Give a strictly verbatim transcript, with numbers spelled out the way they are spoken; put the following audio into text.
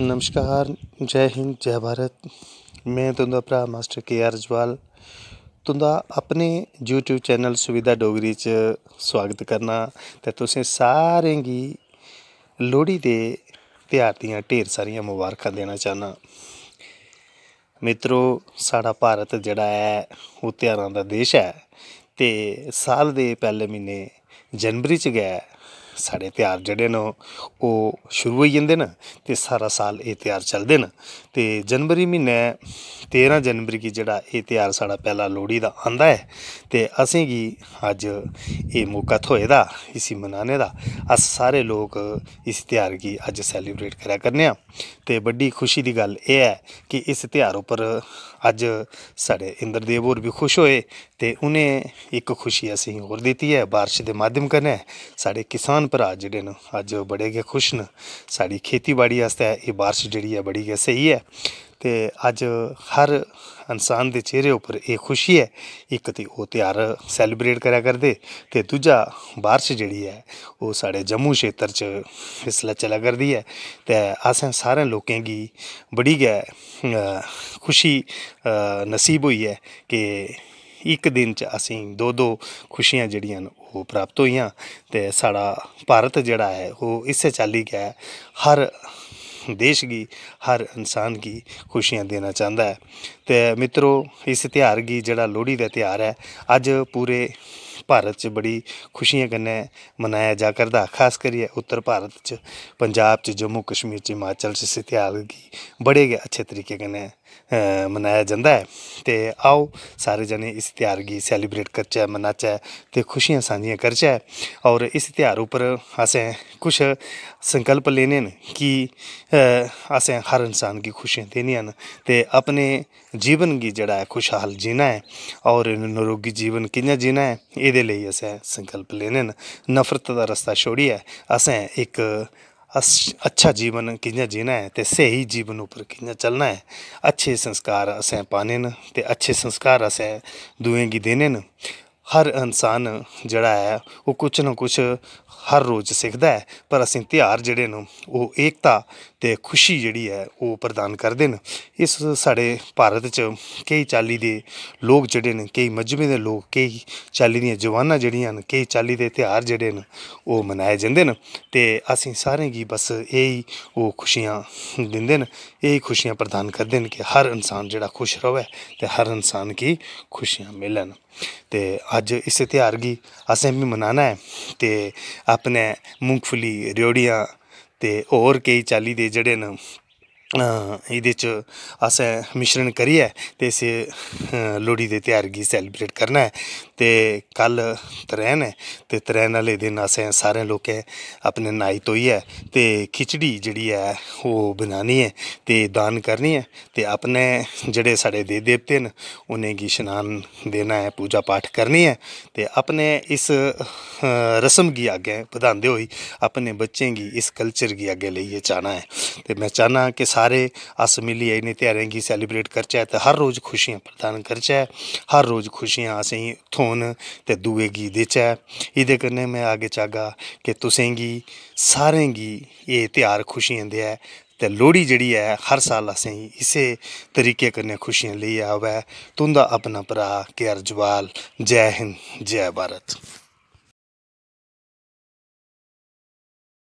नमस्कार, जै हिंद, जै भारत। में तुं'दा भ्राऽ मास्टर के आर जवाल, तुं'दा अपने YouTube चैनल सुविधा डोगरी च सुआगत करना ते तुसें सारें गी लोह्ड़ी दे त्यहार दियां ढेर सारियां मबारखां देना चाह्न्नां। मित्रो, साढ़ा भारत जेह्ड़ा ऐ, ओह् त्यहारां दा देश ऐ ते साल दे पैह्ले म्हीने जनवरी च गै साढ़े त्यहार जेह्ड़े न, ओह् शुरू होई जंदे न ते सारा साल एह् त्यहार चलदे न। ते जनवरी म्हीनै, तेरां जनवरी गी जेह्ड़ा एह् त्यहार साढ़ा पैह्ला लोह्ड़ी दा आंदा ऐ ते असेंगी अज्ज एह् मौका थ्होए दा इसी मनाने दा। अस सारे लोक इस त्यहार गी अज्ज सैलीब्रेट करै करने आं। ते बड्डी खुशी दी गल्ल एह् ऐ कि इस त्यहार उप्पर अज्ज साढ़े इंद्रदेव होर बी खुश होए ते उ'नें इक खुशी असेंगी होर दित्ती ऐ बारिश दे माध्यम कन्नै। साढ़े किसान भ्राऽ जेह्ड़े न, अज्ज बड़े गै खुश न। साढ़ी खेती बाड़ी आस्तै एह् बारिश जेह्ड़ी ऐ, बड़ी गै स्हेई ऐ। ते अज्ज हर इंसान दे चेह्रे उप्पर एह् खुशी ऐ। इक ते ओह् त्यहार सैलीब्रेट करै करदे ते दूजा बारिश जेह्ड़ी ऐ, ओह् साढ़े जम्मू क्षेत्र च इसलै चलै करदी ऐ। ते असें सारें लोकें गी बड़ी गै, अ, खुशी, अ, नसीब होई ऐ कि इक दिन च असेंगी दो दो खुशियां जेह्ड़ियां न, ओह् प्राप्त होइयां। ते साढ़ा भारत जेह्ड़ा ऐ, ओह् इस्सै चाल्ली गै हर देश गी, हर इंसान गी खुशियां देना चांह्दा ऐ। ते मित्रो, इस त्यहार गी, जेह्ड़ा लोह्ड़ी दा त्यहार ऐ, अज्ज पूरे भारत च बड़ी खुशियें कन्नै मनाया जा करदा। खास करियै उत्तर भारत च, पंजाब च, जम्मू कश्मीर च, हिमाचल च इस त्यहार गी बड़े गै अच्छे तरीके कन्नै, अ, मनाया जंदा ऐ। ते आओ, सारे जने इस त्यहार गी सैलीब्रेट करचै, मनाचै ते खुशियां सांझियां करचै। और इस त्यहार उप्पर असें कुछ संकल्प लेने न कि, अ, असें हर इंसान गी खुशियां देनियां न ते अपने जीवन गी जेह्ड़ा ऐ, खुशहाल जीना ऐ। और नरोगी जीवन कि'यां जीना ऐ, एह्दे लेई असें संकल्प लेने न। नफरत दा रस्ता छोड़ियै असें इक अस-, अच्छा जीवन कि'यां जीना ऐ ते स्हेई जीवन उप्पर कि'यां चलना ऐ। अच्छे संस्कार असें पाने न ते अच्छे संस्कार असें दूएं गी देने न। हर इंसान जेह्ड़ा ऐ, ओह् कुछ ना कुछ हर रोज सिखदा ऐ, पर असें त्यहार जेह्ड़े न, ओह् एकता ते खुशी जेह्ड़ी ऐ, ओह् प्रदान करदे न। इस साढ़े भारत च केई चाल्ली दे लोक जेह्ड़े न, केई मजहबें दे लोक, केई चाल्ली दियां जबानां जेह्ड़ियां न, केई चाल्ली दे त्यहार जेह्ड़े न, ओह् मनाए जंदे न। ते असें सारें गी बस एही ओह् खुशियां दिंदे न, एही खुशियां प्रदान करदे न कि हर इंसान जेह्ड़ा खुश र'वै ते हर इंसान गी खुशियां मिलन। ते अज्ज इस त्यहार गी असें बी मनाना ऐ ते अपने मुंगफली, रेओड़ियां ते होर केई चाल्ली दे जेह्ड़े न, अ, एह्दे च असें मिश्रण करियै ते इस, अ, लोह्ड़ी दे त्यहार गी सैलीब्रेट करना ऐ। ते कल तरैन ऐ ते तरैन आह्ले दिन असें सारें लोकें अपने न्हाई धोइयै ते खिचड़ी जेह्ड़ी ऐ, ओह् बनानी ऐ ते दान करनी ऐ ते अपने जेह्ड़े साढ़े देव देवते न, उ'नेंगी शनान देना ऐ, पूजा पाठ करनी ऐ ते अपने इस, अ, रस्म गी अग्गें बधांदे होई अपने बच्चें गी इस कल्चर गी अग्गें लेइयै जाना ऐ। ते में चाह्न्नां कि सारे अस मिलियै इ'नें त्यहारें गी सैलीब्रेट करचै ते हर रोज खुशियां प्रदान करचै, हर रोज खुशियां असेंगी थ्होन ते दूए गी देचै। एह्दे कन्नै में आगे चाह्गा कि तुसेंगी सारें गी एह् त्यहार खुशियां देऐ ते लोह्ड़ी जेह्ड़ी ऐ, हर साल असेंगी इस्सै तरीके कन्नै खुशियां लेइयै आवै। तुं'दा अपना भ्राऽ के आर जवाल। जै हिंद, जै भारत।